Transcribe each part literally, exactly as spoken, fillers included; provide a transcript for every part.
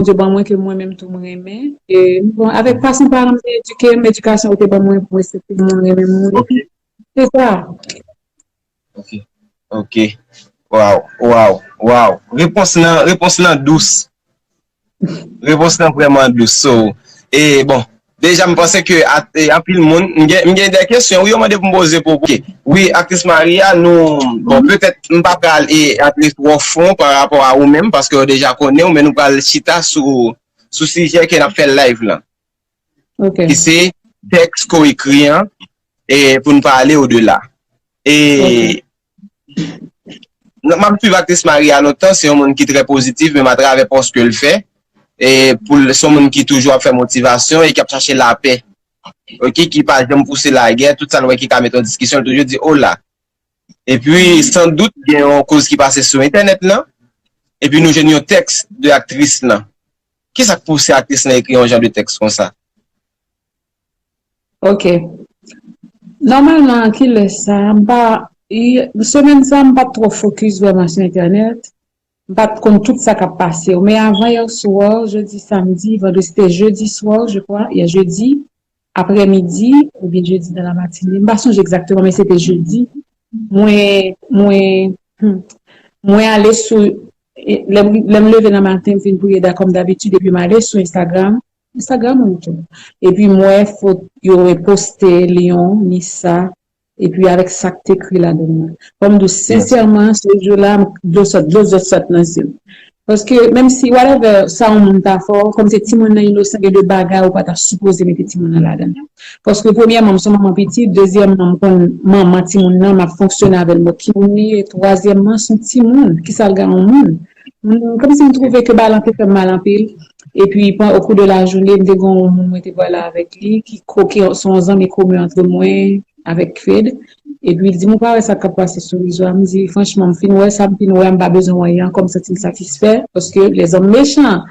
Bondye ban mwen, ke mwen menm tou mwen renmen. E, bon, avèk fason paran m te edike m, edikasyon yo te ban mwen pou respekte moun, renmen moun. Ok. Se sa. Ok. Ok. Waw, waw, waw. Repons lan, repons lan dous. Repons lan vrèman dous. So, e bon, deja m panse ke at- e, anpil moun, m gen, m gen de kesyon, wi, yo mande pou m poze pou, ok. Wi, aktris Maria, nou, bon, petèt, m pa pral e, antre twò fon pa rapò a ou menm, paske yo deja konnen w, men nou pral chita sou, sou sijè ke n ap fè live lan, Ok. ki se tèks ke w ekri an, e pou n pa ale odela. E m ap swiv aktris Maria lontan, se yon moun ki trè pozitif, menm atravè pòs ke l fè. E pou l, se yon moun ki toujou ap fè motivasyon e ki ap chache lapè. Ok, ki pa janm pouse lagè, tout sa l wè ki ka mete yon diskisyon, l toujou di, o la. Epi, san dout, gen yon koz ki pase sou entènèt lan. Epi nou jwenn yon tèks de aktris lan. Kisa k pouse aktris lan ekri yon jan de tèks konsa? Ok. Nòmalman, kilè sa, m pa, semèn sa, m pa t twò fokis vrèman sou entènèt. M pa t konn tout sa k ap pase. Men avan yè swa, jodi, samdi, vandredi, se te jedi swa, je crois, yè jedi, aprèmidi, oubyen jedi nan la matinée. M pa sonje egzakteman, men se te jedi. Mwen, mwen, hmm, mwen ale sou, lè m, lè m leve nan maten, m fin priye da kòm dabitid, epi m ale sou Instagram. Instagram ou tou. Epi m wè foto yo reposte Lyon, Nissa, epi avèk sa k te ekri ladan l. Fò m di w sensèman, se jou la, dlo sot, dlo sot sot nan zye m. Paske, menm si, whatever, sa yon moun ta fè w, kòm se timoun nan inosan, gen de bagay ou pa ta sipoze mete timoun nan ladan l. Paske, premyèman, m se yon manman pitit, dezyèmman, m konn manman timoun nan, m ap fonksyone avè l, m wè ki moun li ye, twazyèmman, se yon timoun, ki sa l gen yon moun. Kòmsi m twouve ke bagay lan te fè m mal anpil. Epi, o kou de lajounen, m te gen yon moun mwen te pale avèk li, ki koke, se yon zanmi komen antre mwen avèk Fed. Epi, li di m, ou pa wè sa k ap pase sou rezo a? M di, franchman, m fin wè sa, m fin wè, m pa bezwen wè anyen ankò, m santi m satisfè, paske lèzòm mechan.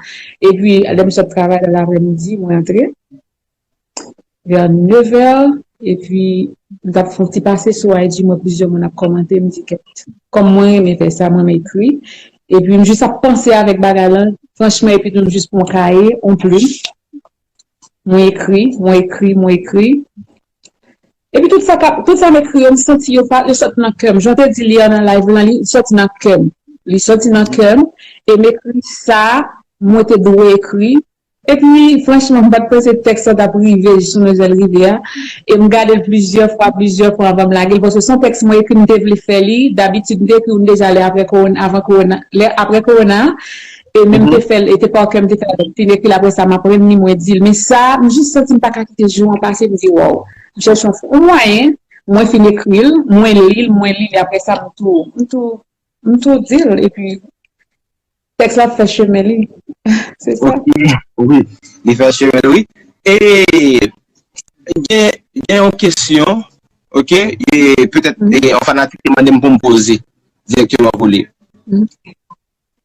Epi, lè m sot travay la, laprèmidi, mwen antre. Vè nevè, epi m t ap fè yon ti pase sou I G, m wè plizyè moun ap kòmante, m di, kèt, kòm mwen renmen fè sa, mwen renmen ekri. Epi m jis ap panse avèk bagay lan, franchman, epi tou m jis pran yon kaye, yon plim. Mwen ekri, mwen ekri, mwen ekri. Epi tout sa, tout sa m ekri yo, m santi yo, yo sot nan kè m. Jan te di li an nan live lan, li soti nan kè m. Li soti nan kè m, e m ekri sa mwen te dwe ekri. Epi, franchman, m pa t panse tèks la t ap rive jis nou jwenn rive a. E m gade l plizyè fwa, plizyè fwa anvan m lage l. Paske se yon tèks mwen ekri, m te vle fè li. Dabitid, m te ekri youn deja lè apre kowona, avan kowona, lè apre kowona. E men m te fè l, e te pa kè m te fè l, m fin ekri l apre sa, m ap revni, mwen di l. Men sa, m jis santi m pa ka kite jou an pase, m di, waw. M chèche yon, yon mwayen, mwen fin ekri l, mwen li l, mwen li l, e apre sa, m tou, m tou, m tou di l. Epi, tèks la fè chemen li. Se sa. Ok, wi, li fè chemen, wi. E gen, gen yon kesyon, ok, e petèt e, yon fanatik te mande m pou m poze dirèkteman pou li.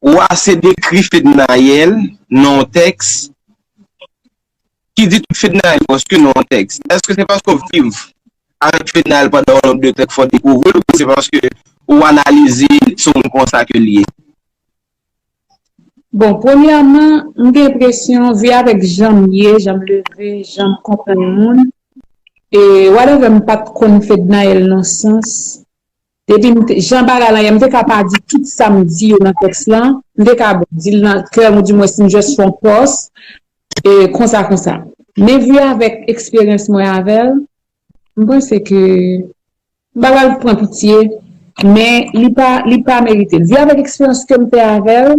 Ou ase dekri Fednaelle nan yon tèks ki di tout Fednaelle, paske nan yon tèks. Èske se paske w viv avèk Fednaelle pandan yon lonb de tan k fè w dekouvri l, oubyen se paske ou analize se yon moun konsa ke l ye? Bon, premyèman, m gen enpresyon, vi avèk jan m ye, jan m leve, jan m konprann moun, e whatever, m pa t konn Fednaelle nan sans, depi m te, jan bagay lan ye, m te ka pa di tout sa m di yo nan tèks lan, m te ka di l nan kè m, ou dimwens m just fè yon pòs, e konsa, konsa. Men vi avèk eksperyans mwen avè l, m panse ke m pa pral pran pitye, men li pa, li pa merite l. Vi avèk eksperyans ke m fè avè l,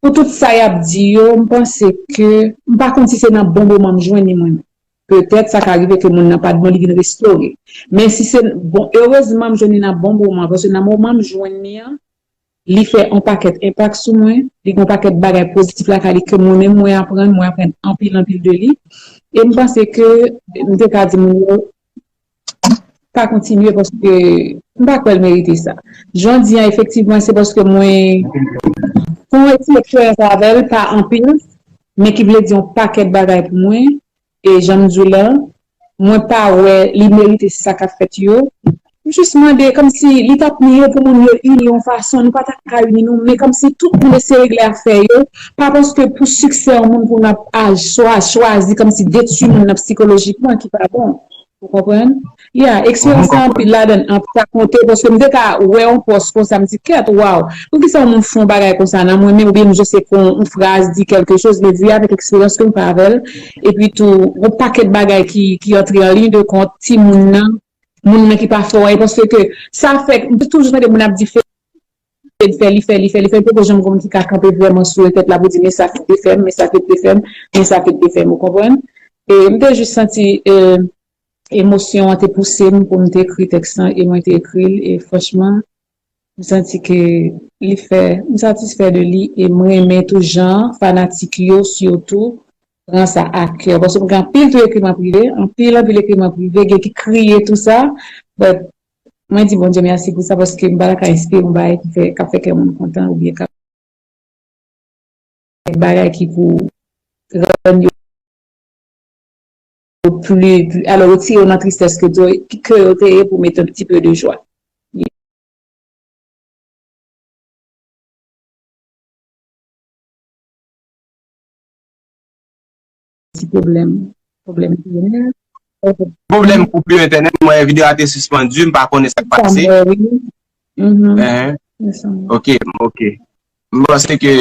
pou tout sa y ap di yo, m panse ke, m pa konn si se nan bon moman m jwenn li mwen menm. Petèt, sa ka rive ke moun nan pa t bon, li vin restore. Men si se, bon, erezman m jwenn li nan bon moman, paske nan moman m jwenn li an, li fè yon pakèt enpak sou mwen, li gen yon pakèt bagay pozitif lakay li ke mwen menm mwen aprann, mwen aprann anpil, anpil de li. E m panse ke m te ka di moun yo pa kontinye paske m pa kwè l merite sa. Jan w di an, efektivman, se paske mwen fè yon ti eksperyans avè l, pa anpil, men ki vle di yon pakèt bagay pou mwen. E jan m di w la, mwen pa wè li merite sa k ap fèt yo. M jis mande kòmsi li t ap miye pou moun yo ini yon fason, nou pa ta ka ini nou, men kòmsi tout moun eseye regle afè yo, pa paske pou siksè yon moun pou n ap a swa chwazi kòmsi detwi moun nan sikolojikman ki pa bon. Ou konprann? Ya, eksperyans la anpil ladan l, anpil sa konte, paske m te ka wè yon pòs konsa, m di, kèt, waw, poukisa yon moun fè yon bagay konsa nan mwen menm, oubyen m jis ekri yon, yon fraz, di kèlke choz, men vi avèk eksperyans ke m fè avè l, epi tou, yon pakèt bagay ki, ki antre an liy de kont, timoun nan, moun nan ki pa fè w anyen, paske sa fè, m te toujou tande moun ap di fè, fè, li fè, li fè, li fè, poko janm gen moun ki ka kanpe vrèman sou tèt la pou di, men sa Fed te fè m, men sa Fed te fè m, men sa Fed te fè m, ou konprann? E m te jis santi, e, emosyon an te pouse m pou m te ekri tèks lan, e mwen te ekri l, e franchman, m santi ke li fè, m satisfè de li, e m renmen tou jan fanatik yo, sitou, pran sa a kè. Paske m gen anpil tou ekri m an prive, anpil, anpil ekri m an prive, gen ki kriye tou sa, but mwen di Bondye mèsi pou sa, paske m pa ta ka espere yon bagay ki fè, k ap fè kè moun kontan, oubyen k ap fè bagay ki pou rann yo pli, pli, alò, retire yo nan tristès ke, ke yo te ye pou mete un petit peu de joie. Ti pwoblèm, pwoblèm ki genyen. Pwoblèm koupi entènèt, mwen videyo a te sispann, m pa konnen sa k pase. Enhen. Ok, ok. M panse ke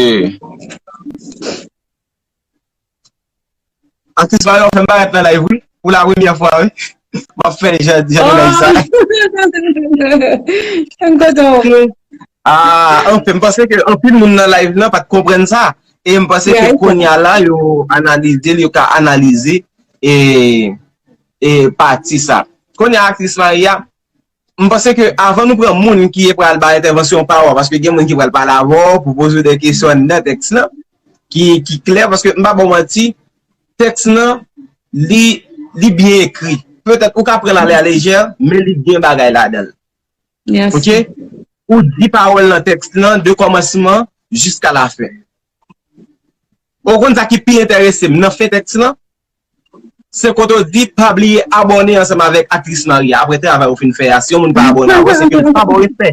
Atis Mario fè m parèt nan live wi, pou la premyè fwa wi. M ap fè jan jan de nèg sa. M kontan. Ah, anfen, m panse ke anpil moun nan live nan pa t konprann sa. E m panse ke kounye a la, yo analize l, yo ka analize e, e pati sa. Kounye a, Aktris Maria, m panse ke avan nou pran moun ki pral bay entèvansyon pa w, paske gen moun ki pral pale avè w, pou poze w de kesyon anndan tèks lan, ki, ki klè, paske m pa ba w manti, tèks lan, li, li byen ekri. Petèt ou ka pran l a la lejè, men li gen bagay ladan l. Ok? Ou di pawòl nan tèks lan de kòmansman jiska lafen. Ou konn sa ki pi enterese m nan fen tèks lan? Se kote w di pa bliye abòne ansanm avèk Aktris Maria apre travay ou fin fè a. Si yon moun pa abòne avè w, se ke li pa ba w respè.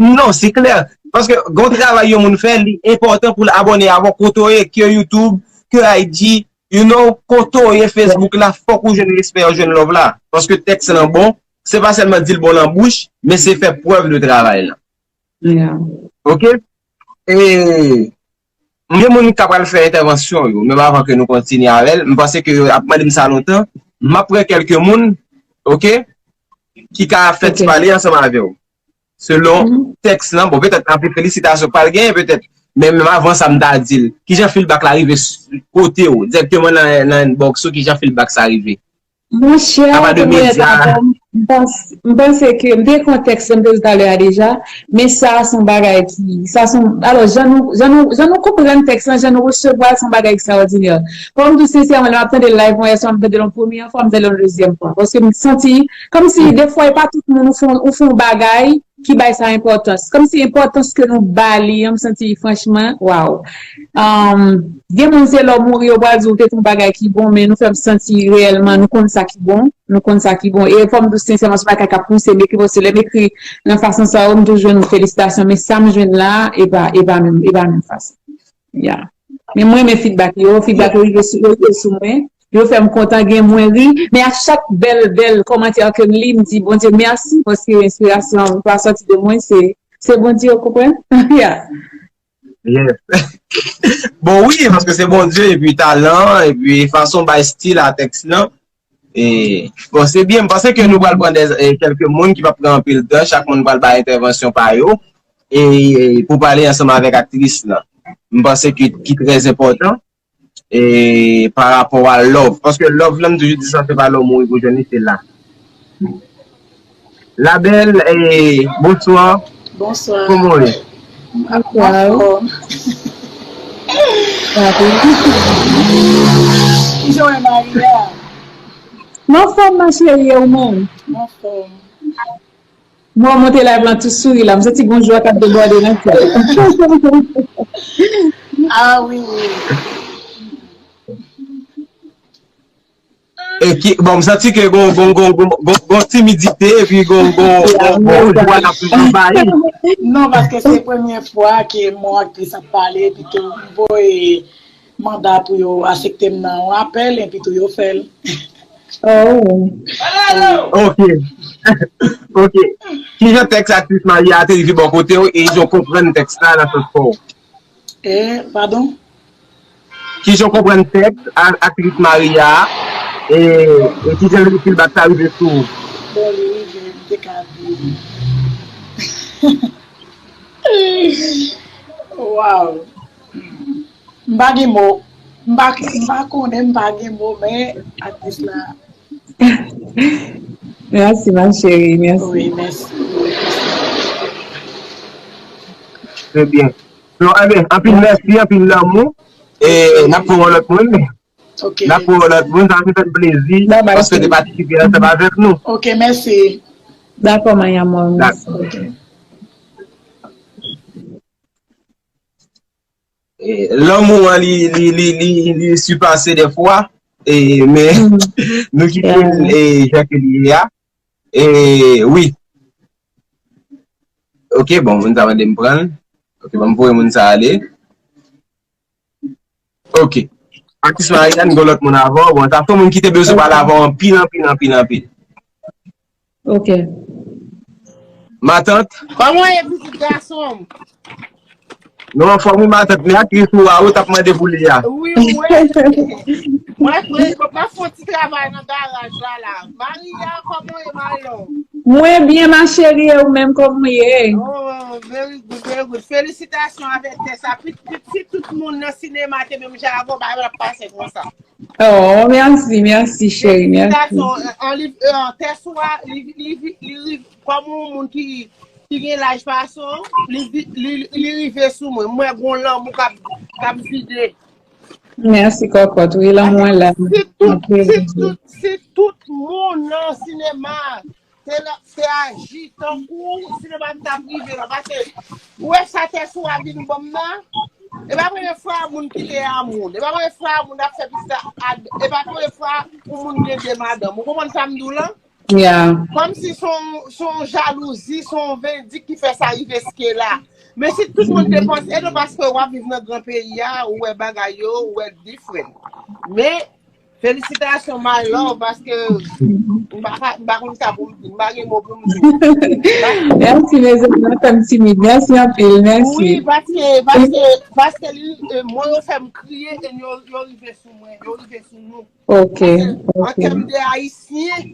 Non, se klè. Paske gen yon travay yon moun fè, li enpòtan pou l abòne avè w kote w ye, ke YouTube, ke I G, you know, kote w ye Facebook la, fòk ou jwenn respè, ou jwenn love la. Paske tèks lan bon, se pa sèlman di l bon nan bouch, men se fè prèv de travay lan. Ok? E m gen moun k ap pral fè entèvansyon yo, menm avan ke nou kontinye avè l, m panse ke yo ap mande m sa lontan, m ap pran kèlke moun, ok, ki ka fè ti pale ansanm avè w. Selon tèks lan, bon, petèt anpil felisitasyon k pral genyen, petèt, men menm avan sa, m ta di l, kijan feedback la rive kote w, dirèkteman nan, nan inbox ou, kijan feedback sa rive? Monchè, premye etap, m panse ke m te kontèks lan m te di talè a deja, men sa se yon bagay ki, sa se yon, alò, jan nou, jan nou, jan nou konprann tèks lan, jan nou resevwa l, se yon bagay ekstraòdinè. Fò m di w sensèman, lè m ap tande l live mwen yè swa, m tande l yon premyè fwa, m tande l yon dezyèm fwa. Paske m santi, kòmsi defwa, e pa tout moun ou fè, ou fè yon bagay, ki bay sa enpòtans. Kòmsi enpòtans ke nou ba li an, m santi franchman, waw. Gen moun se lè w mouri yo pral di w te fè yon bagay ki bon, men nou fè m santi reyèlman nou konn sa ki bon, nou konn sa ki bon. E fò m di w sensèman, se bagay k ap pouse m ekri, paske lè m ekri nan fason sa yo, m toujou jwenn felisitasyon, men sa m jwenn la, e pa, e pa menm, e pa menm fason. Ya. Men mwen renmen feedback yo, feedback yo rive sou, yo rive sou mwen. Yo fè m kontan, gen mwen ri. Men a chak bèl, bèl kòmantè ke m li, m di Bondye mèsi paske enspirasyon an pa sòti de mwen, se, se Bondye, ou konprann? Yeah. Yes. Bon, wi, paske se Bondye, epi talan, epi fason bay stil a tèks lan. E, bon, se byen, m panse ke nou pral pran de, e, kèlke moun ki p ap pran anpil tan, chak moun pral bay entèvansyon pa yo, e, pou pale ansanm avèk aktris lan. M panse ki, ki trè enpòtan. E pa rapò a love. Paske love lan, m toujou di sa, se pa lè w mouri pou jwenn li, se la. La belle, e, bonswa. Bonswa. Kòman w ye? Anfòm. Kijan w ye, Maria? M anfòm, ma chérie, e ou menm? M anfòm. Mwen monte live lan tou souri la, m santi gon jwa k ap debòde nan kè. Ah wi, wi. E ki, bon, m santi ke gon, gon, gon, gon, gon, gon timidite, epi gon, gon, gon, gon jwa k ap anvayi. Non, paske se premye fwa ke m wè aktris ap pale, epi tou m voye manda pou yo asepte m nan yon apèl, epi tou yo fè l. Oh. Ok. Ok. Kijan tèks aktris Maria a te rive bò kote w e jan w konprann tèks la nan sans pa w? Eh, pardon? Kijan w konprann tèks a- aktris Maria a e, e kijan l feedback sa rive sou ou? Bon, li rive, m te ka di. Wow! M pa gen mo. M pa, m pa konnen, m pa gen mo, men aktris la. Merci, ma chérie. Merci. Oui, merci. Trè byen. Non, ebyen, anpil mèsi, anpil lanmou. E n ap pran yon lòt moun. Ok. N ap pran yon lòt moun, sa va fè plezi. Bye bye, Paske w te chérie. patisipe ansanm avèk nou. Ok, mèsi. D'accord, Maya, moi, merci. Ok. E, lanmou an, li, li, li, li, li sipase dèfwa. E, men, nou kite l e, jan ke li ye a. E, wi. Ok, bon, moun sa mande m pran l. Ok, bon, m voye moun sa ale. Ok. Aktris Maria, n gen lòt moun avan w. Bon, sa se yon moun ki te bezwen pale avè w anpil, anpil, anpil, anpil. Ok. Matant, Kòman w ye, pitit gason m? Nou anfòm wi, matant, men aktris ou a, ou t ap mande pou li a. Wi, mwen. Mwen, mwen, mwen fè yon ti travay nan garaj la, la. Maria, kòman w ye, my love? Mwen byen, ma chérie, e ou menm, kòman w ye? Oh, very good, very good. Felisitasyon avèk tèks la. Pitit, si tout moun nan sinema te menm jan avè w, bagay la p ap pase konsa. Oh, merci, merci, chérie, merci. Felisitasyon, an li, an tèks ou a, li, li, li, li, kòm yon moun ki, ki gen laj pase w, li, li, li, li rive sou mwen. Mwen, gon lanmou k ap, k ap vide. Merci, kòkòt. Wi, lanmou an la. Si tout, si tout, si tout moun nan sinema te, la- te aji tankou w, sinema t ap rive lwen. Paske, ou wè sa tèks ou a vin ban m nan? E pa premye fwa moun kite a moun. E pa premye fwa moun ap fè pitit la. E pa premye fwa yon moun gen de madanm. Ou konprann sa m di w lan? Yeah. Kòmsi se yon, se yon jalouzi, se yon vendik ki fè sa rive ske la. Men si tout moun te panse, e non paske w ap viv nan gran peyi a, ou wè bagay yo, ou wè different. Men, felisitasyon, my love, paske m pa ka- m pa konn sa pou m di, m pa gen mo pou m di. Merci, mezanmi, mwen fè m timid. Merci anpil, merci. Wi, paske, paske, paske li, e, mo yo fè m kriye, e yo, yo rive sou mwen, yo rive sou nou. Ok, An ok. tèm de Ayisyen,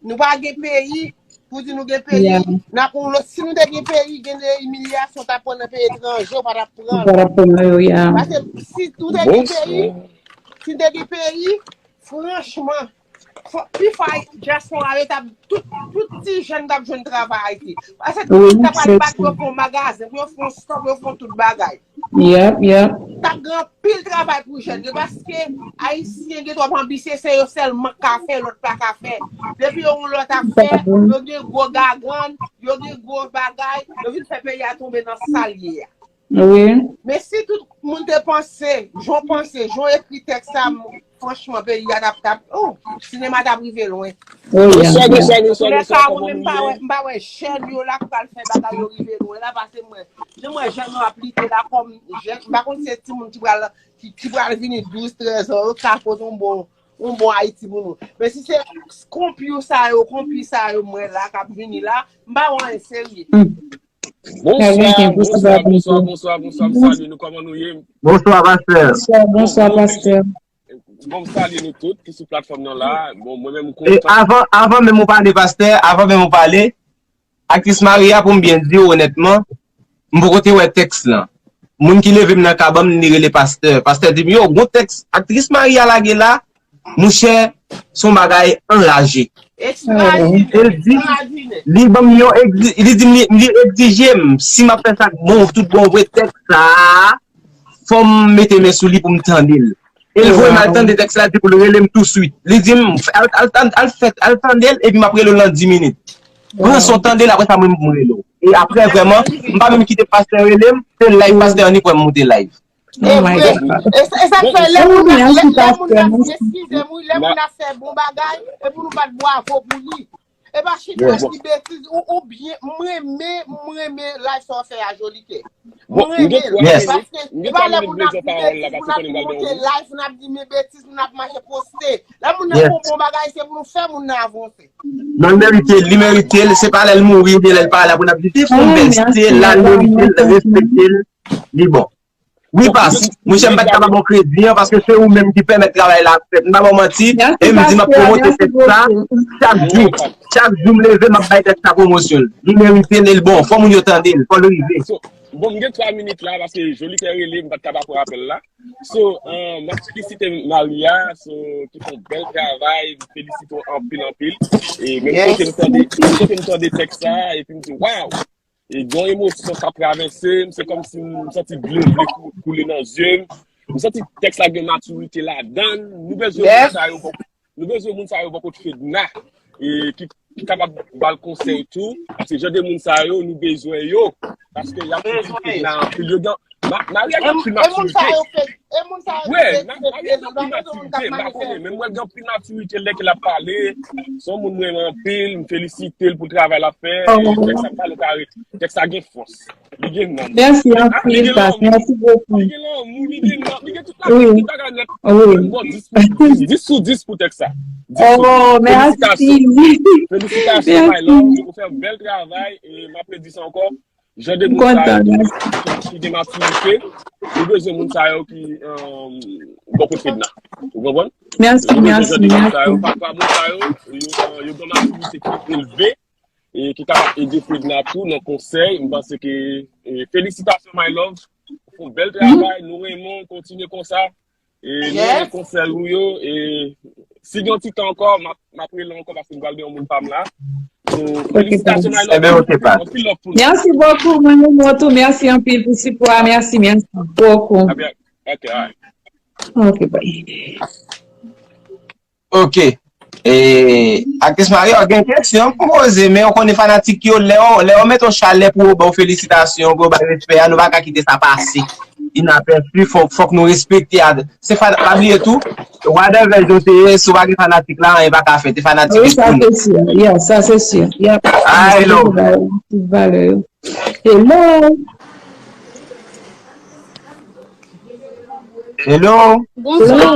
nou pa gen peyi, pou di nou gen peyi, Yeah. n ap yon lòt. Si nou te gen peyi, gen de imilyasyon t ap pran nan peyi etranje, ou pa t ap pran. Ou pa t ap pran yo, yeah. Paske si nou te gen peyi, si nou te gen peyi, franchman, fò- pifwa dyaspora yo t ap, tout, tout ti jèn t ap jwenn travay Ayiti. Paske Wi, tout ta pral se bat pou yo fè yon magazen, pou yo fè yon stòp, pou yo fè yon tout bagay. Yep, yep. T ap gen anpil travay pou jèn yo, paske Ayisyen gen twòp anbisye, se yo sèlman k ka fè, lòt pa ka fè. Depi yo yon lòt ap fè, yo gen gwo gagann, yo gen gwo bagay, yo vin fè peyi a tonbe nan sa l ye a. Wi. Men si tout moun te panse, jan w panse, jan w ekri tèks la, m- franchman, peyi a t ap, t ap, oh, sinema t ap rive lwen. Oh, yeah. Bonswa, bonswa, bonswa, Lè bonswa, sa, mwen kòman menm nou pa wè, ye? m pa wè chèn yo la k pral fè bagay yo rive lwen la, pase mwen. Jan mwen jèn yo ap lite la kòm jèn, m pa konn si se timoun ki pral, ki, ki pral vini douz, trèz an, yo ka pote yon bon, yon bon Ayiti pou nou. Men si se konpyo sa yo, konpyo sa yo mwen la, k ap vini la, m pa wè anyen serye. Bonswa, Américain, bonswa, bonswa, bonswa, bonswa. Bonswa, bonswa, m salye nou, kòman nou ye? Bonswa, pastè. Bonswa, bonswa, pastè. Bon, m salye nou tout ki sou platfòm nan la. Bon, mwen menm m E kontan. avan, avan menm ou pale, pastè, avan menm ou pale, aktris Maria, pou m byen di w onètman, m poko te wè tèks lan. Moun ki leve m nan kabanm, li rele pastè. Pastè di m, yo, gon tèks aktris Maria lage la, monchè, se yon bagay anraje. Ekstradinè, El di- ekstradinè. Li ban m yon egzi- li di m li, li egzije m si m ap fè sa k bon, tout bon vre tèks sa a, fò m mete men sou li pou m tande l. E l voye m al tande tèks la, di pou l rele m touswit. Li di m, al, al, al, al fè, al tande l, epi m ap rele w nan dis minit. Pran son, tande l, apre sa mwen m rele w. E apre vrèman, m pa menm kite pastè rele m, se live pastè an li pran m moute live. Oh my God. E sa k fè lè moun ap, lè, lè moun ap, eskize m wi, lè moun ap fè bon bagay, e pou nou bat bwavo pou li. E pa chita di betiz, ou, ou byen, m renmen, m renmen live sa w fè a, Joli Kè. M renmen l. Paske e pa lè moun ap di betiz, moun ap monte live, moun ap di men betiz, moun ap mache poste. Lè moun nan fè yon bon bagay, se pou nou fè moun nan avanse. Non, li merite l, li merite l. Se pa lè l mouri oubyen lè l pa la pou n ap di, se pou n bèl, se la l merite l, respekte l, li bon. Wi, Pas, monchè, m pa t ka ba w kredi an, paske se ou menm ki pèmèt travay la ap fèt. M pa ba w manti, e m di m ap pwomote tèks la chak jou. Chak jou m leve, m ap bay tèks la pwomosyon. Li merite l, e l bon. Fò moun yo tande l, fò l rive. So, bon, m gen twa minit la, paske Joli Kè rele, m pa t ka pa pran apèl la. So, euh, m ap felisite Maria, so, ki fè yon bèl travay, m felisite w anpil, anpil. E menm kote m tande, menm kote m tande tèks la, epi m di, waw! E gen yon emosyon k ap travèse m, se kòmsi m santi dlo vle kou-, koule nan zye m. M santi tèks la gen matirite ladan l. Nou bezwen moun sa yo bò, nou bezwen moun sa yo bò kot Fedna, e ki, ki kapab ba l konsèy tou. Paske jan de moun sa yo, nou bezwen yo. Paske y ap fouti Fedna anpil. Yo gen, Ma-, Maria gen anpil matirite. Wi, Maria gen anpil matirite. M pa konnen, men m wè l gen anpil matirite lè ke l ap pale. Se yon moun m renmen anpil, m felisite l pou travay l ap fè. E tèks la pale kare. Tèks la gen fòs. Li gen nanm. Mèsi anpil, Pas. Mèsi bokou. Li gen lanmou, li gen nanm, li gen tout la, tout bagay nèt. Wi. Bon, dis pou, dis, dis sou dis pou tèks la. Dis sou dis. Oh, mèsi. Felisitasyon. Felisitasyon, my love. Ou fè yon bèl travay, e m ap redi sa ankò. Jan de moun sa yo ki, ki gen matirite, nou bezwen moun sa yo ki, euh, bò kote Fedna. Ou konprann? Mèsi, mèsi, mèsi. Nou bezwen jan de moun sa yo, papa moun sa yo, yo, euh, yo gen matirite ki elve, e ki kapab ede Fedna tou nan konsèy. M panse ke, e, felisitasyon, my love. Ou fè yon bèl travay, nou renmen w, kontinye konsa. E nou renmen konsèy ou yo. E si gen yon ti tan ankò, m ap, m ap rele ankò paske m pral gen yon moun pa m la. So, felisitasyon, my love. Enben, oke, pa. Anpil love pou nou. Mèsi bokou, mwen renmen w tou. Mèsi anpil pou sipò a. Mèsi, mèsi bokou. Ok, alright. Ok, bye. Ok. E, aktris Maria, gen kesyon pou poze, men ou konnen fanatik yo, lè yo, lè yo mete yon chalè pou yo ba w felisitasyon, pou yo ba w respè a, nou pa ka kite sa pase. Inapèsi, fòk, fòk nou respekte a. Se fan-, pa bliye tou, whatever jan w te ye, si w pa gen fanatik la, anyen pa ka fèt. E fanatik yo konnen. Wi, sa se si. Yeah, sa se si. Yep. Ay, love. Tout valè yo. Hello. Hello. Bonswa.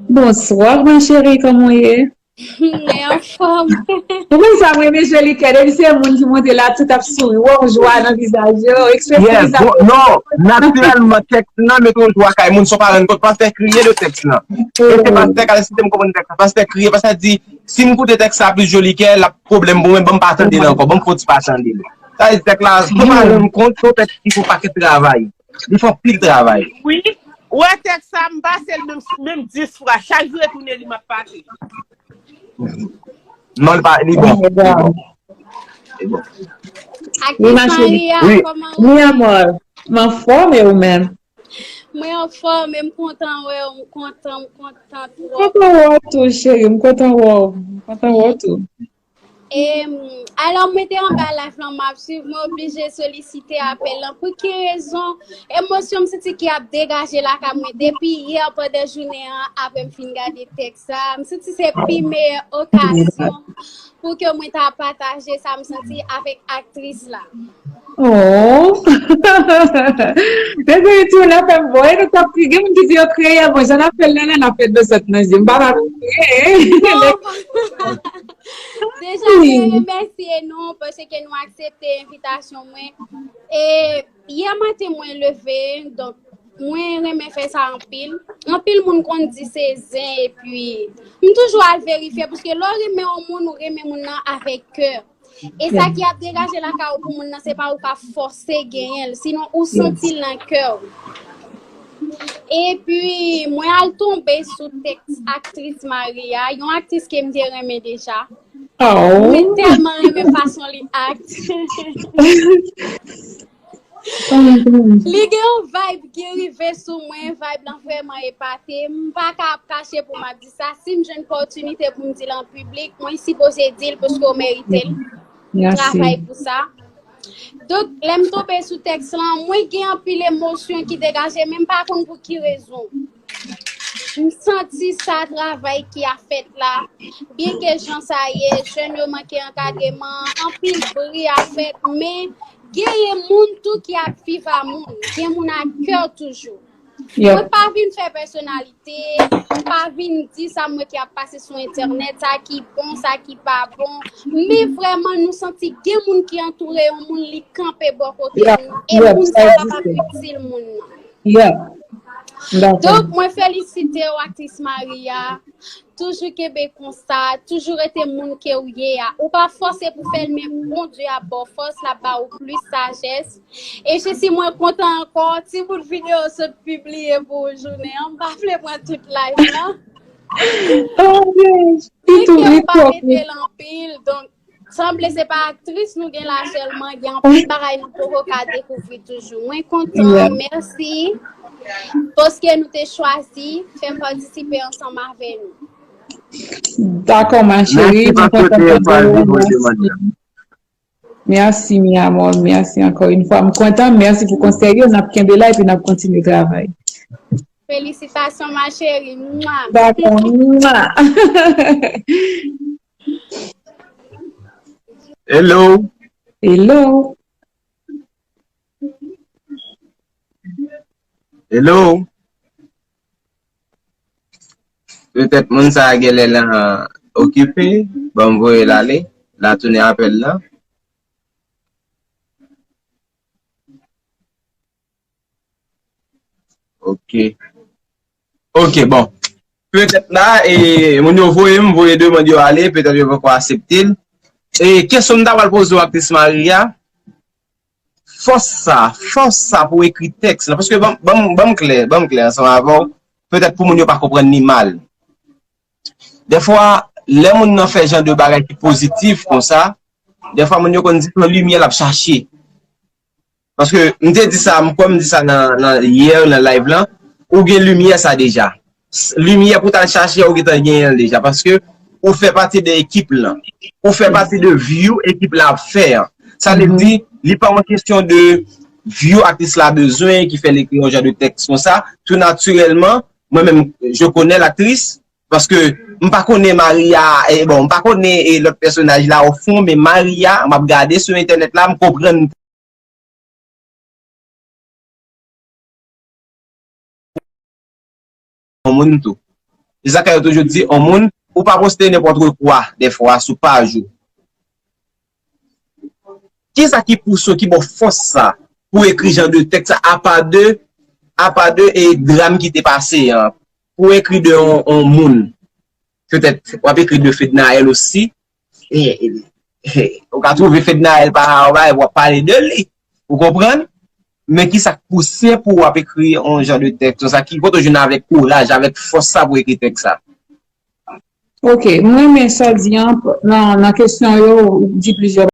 Bonswa, ma chérie, kòman w ye? Mwen anfòm. Ou konn sa mwen renmen Joli Kè, depi se moun ki monte la, tout ap souri. Wè yon jwa nan vizaj yo, ekspresyon vizaj yo. Yes, bon, non, natirèlman, tèks lan mete yon jwa kay moun, san w pa rann kont, pastè kriye de tèks lan. E se pastè k al esplike m konprann tèks la. Pastè kriye, pastè di, si m koute tèks la plis Joli Kè, l ap pwoblèm pou mwen, ban m pa tande l ankò, ban m fè yon ti pa tande l. Sa vle di tèks la, san w pa rann kont, se yon tèks ki fè yon pakèt travay. Li fè anpil travay. Wi. Ou wè tèks sa, m pase l menm, menm dis fwa. Chak jou retounen li, m ap pase l. Non, li pa, li bon. Li bon. Li bon. Aktris Maria, kòman ou ye? Mi amor, m anfòm e ou menm? Mwen anfòm e m kontan wè w, m kontan, m kontan twòp. M kontan wè w tou, cheri, m kontan wè w. M kontan wè w tou. E, alò, mwen te anba live lan, m ap swiv, mwen oblije solisite apèl lan. Pou ki rezon? Emosyon m santi ki ap degaje lakay mwen depi yè pandan jounen an, apre m fin gade tèks sa. M santi se pi meyè okazyon pou ke mwen ta pataje sa m santi avèk aktris la. Oh! Depi tou, n ap fè m voye, nou t ap kriye, moun ki di yo kriye, bon, jan n ap fè l la, n ap fè dlo sot nan je m. M pa pa kriye. Deja, mwen remèsye nou paske nou aksepte envitasyon mwen. E yè maten mwen leve, donk, mwen renmen fè sa anpil. Anpil moun konn di se zen, epi m toujou al verifye, paske lè w renmen yon moun, ou renmen moun nan avèk kè. E sa ki ap degaje lakay ou pou moun nan, se pa ou ka fòse genyen l, sinon ou santi l nan kè w. Epi, mwen al tonbe sou tèks aktris Maria, yon aktris ke m te renmen deja. Oh. Mwen tèlman renmen fason li act. Li gen yon vibe ki rive sou mwen, vibe lan vrèman epate. M pa ka ap kache pou m ap di sa. Si m jwenn opòtinite pou m di l an piblik, mwen sipoze di l paske w merite l. M travay pou sa. Donk, lè m tonbe sou tèks lan, mwen gen anpil emosyon ki degaje, men m pa konn pou ki rezon. M santi sa travay ki ap fèt la, byenke jan sa ye, jèn yo manke ankadreman, anpil bri ap fèt, men genyen moun tou ki ap viv a moun, gen moun ak kè toujou. Mwen pa vin fè pèsonalite, mwen pa vin di sa mwen ki ap pase sou entènèt, sa ki bon, sa ki pa bon. Men vrèman, nou santi gen moun ki antoure yon moun, li kanpe bò kote nou. E moun sa kapab itil moun nan. Donk, mwen felisite w, aktris Maria. Toujou kenbe konsa, toujou rete moun ke w ye a. Ou pa fòse pou fè l, men Bondye ap ba w fòs, l ap ba w plis sajès. E Jesi, mwen kontan ankò, ti bout videyo sot pibliye pou jounen an, m pa vle pran tout live lan. Oh, yes. Byenke m pa rete l anpil, donk, sanble se pa aktris nou gen la sèlman, gen anpil bagay nou poko ka dekouvri toujou. Mwen kontan, mèsi, paske nou te chwazi fè m patisipe ansanm avè nou. Dakò, ma chérie, mwen kontan tande w, mèsi. Mèsi, mi amor, mèsi ankò yon fwa. M kontan, mèsi pou konsèy yo, n ap kenbe la epi n ap kontinye travay. Felisitasyon, ma chérie. Mwa. Dakò, mwa. Hello. Hello. Hello. Petèt moun sa a genlè lan okipe. Ban m voye l ale. L a tounen apèl lan. Ok. Ok, bon. Petèt la, e, moun yo voye m, voye demann yo ale, petèt yo poko aksepte l. E kesyon m ta pral poze w, aktris Maria, fòs sa, fòs sa pou ekri tèks lan. Paske ban, ban, ban m klè, ban m klè ansanm avè w, petèt pou moun yo pa konprann li mal. Dèfwa, lè moun nan fè jan de bagay ki pozitif konsa, dèfwa moun yo konn di se yon limyè l ap chache. Paske m te di sa, m kwè m di sa nan, nan yè, nan live lan, ou gen limyè sa deja. S-, limyè pou t al chache a, ou gentan genyen l deja. Paske ou fè pati de ekip lan. Ou fè pati de view ekip la ap fè an. Sa vle di, li pa yon kesyon de view aktris la bezwen ki fè l ekri yon jan de tèks konsa. Tou natirèlman, mwen menm, je connais l'actrice, paske m pa konnen Maria, e, bon, m pa konnen, e, lòt pèsonaj la o fon, men Maria, m ap gade sou entènèt la, m konprann yon moun tou. Se sa k fè yo toujou di, yon moun, ou pa poste nenpòt kwa, dèfwa, sou paj ou. Kisa ki pouse w, ki ba w fòs sa pou ekri jan de tèks sa, apa de, apa de, e, dram ki te pase an, pou ekri de yon, yon moun? Petèt, w ap ekri de Fednaelle osi. E, e, e, ou ka twouve Fednaelle pa, w ap pale de li. Ou konprann? Men kisa k pouse pou w ap ekri yon jan de tèks konsa? Ki kote w jwenn avèk kouraj, avèk fòs sa pou ekri tèks sa? Ok, m renmen sa w di an, nan, nan kesyon yo, ou di plizyè